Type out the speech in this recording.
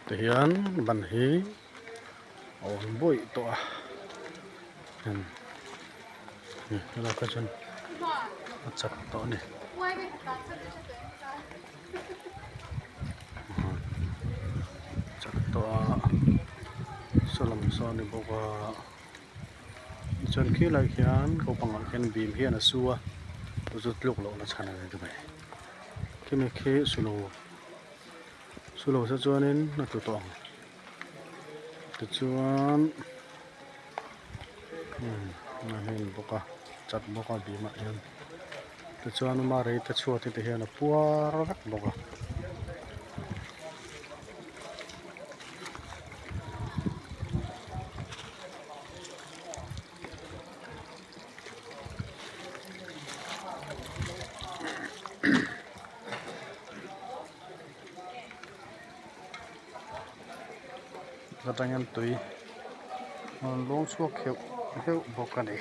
Tihian ban hi a awm buaih tawh a imm helai kha chuan a chat tawh a ni chat tawh a saw lam saw a ni bawk a tichuan khilai khian ko pangah khian bim hian a su a chu chu tluk lohna chhan a ni ta mai khimi khi sulo. Chu lo se chuanin a tlu tawh ang tichuan umm a hnim bawk a chat bawk a bim ah hian tichuan a rei te chhuat te hian a puar vek bawk a. Atangin tui a rawn luang chhuak heuh heuh bawk a ni.